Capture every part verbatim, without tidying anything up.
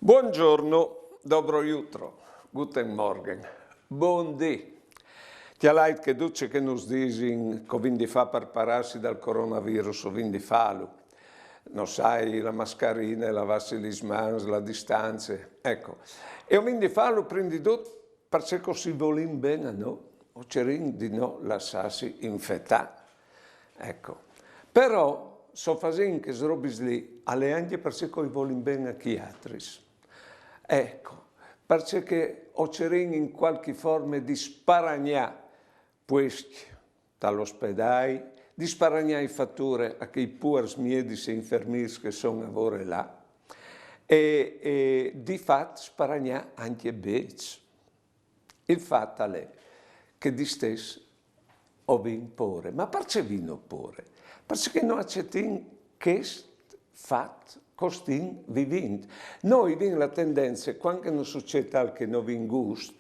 Buongiorno, dobro jutro, guten Morgen, bundì. Cjalait che dut ce che nus disin che o vin di fâ par parâsi dal coronavirus, o vin di fâlu. No sai, la mascarine, lavâsi lis mans, la distance, eco. E o vin di fâlu prin di dut parcè che o si volìn ben a nô, o cerìn di no lassâsi infetâ. Eco. Però, se o fasìn chês robis li, al è ancje parcè che o volìn ben a chei altris. Eco, parcè che o cerìn in cualchi forme di sparagnâ puescj tal ospedâi, di sparagnâ i fature a chei puars miedis e infermîrs che a son a vore là, e, e di fat sparagnâ ancje bêçs. Il fat al è che distès o vin pôre. Ma parcè vino pôre? Parcè che no acetìn chest fat che o stin vivint. Nô o vin la tendence, cuant che nus sucêt alc che no vin gust,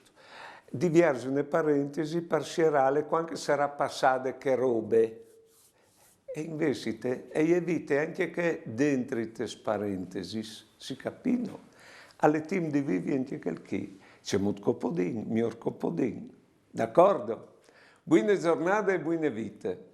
di vierzi une parentesi par sierâle cuant che e sarà passade chê robe. E invezit e je vite ancje chê dentri tes parentesis, si capìno? Al è timp di vivi ancje chel chi, cemût che o podìn, miôr che o podìn. D'acordo? Buine zornade e buine vite.